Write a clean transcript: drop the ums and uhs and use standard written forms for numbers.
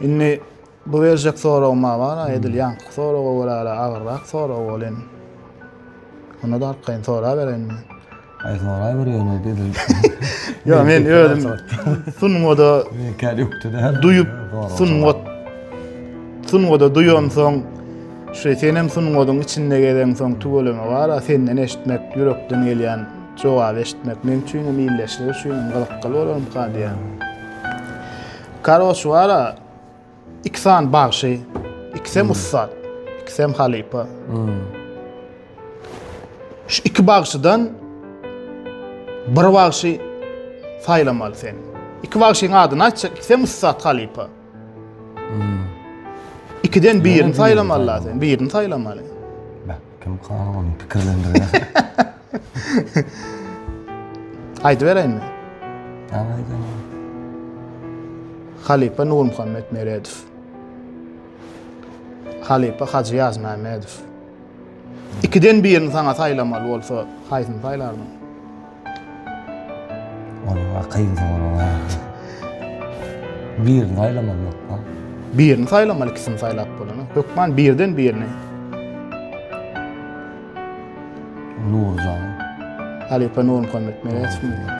Indi bu berjek soragym bar, edil ýaňky soraga görä agyrrak sorag bolyn. Onda-da arkaýyn sorabereýinmi? Aý soraber ýöne edil. Ýok, men özüm sungada duýup sungat sungada duýamsoň şu senem sungadyň içinde gezeňsoň tüweleme bar-a senden eşitmek ýürekden gelýän jogaby eşitmek meň üçinem ildeşler üçinem gyzykly bolarmyka diýýän. Karoç bar-a İki sany bagşy, ikisem hmm. ussat, ikisem halypa. Hmm. Şu iki bagşydan bir bagşy saýlamaly sen. İki bagşyň adyny aýtjak, ikisem ussat halypa. Hmm. Ikiden birini saýlamaly sen, birini saýlamaly. Bak, kim kalan onu pikirlendirýär. Aýdyberäýinmi? Aýdyň. Halypa Nurmuhammet Meredow. Halypa Hajy Ýazmämmedow. Ikiden birini saňa saýlamaly bolsa, haýsyny saýlardyň? Ony kyn sorag. Birini saýlamaly hökman. Birini saýlamaly, ikisini saýlap bolany. Hökman birden birini. Nurjan. Halypa Nurmuhammet Meredowmy?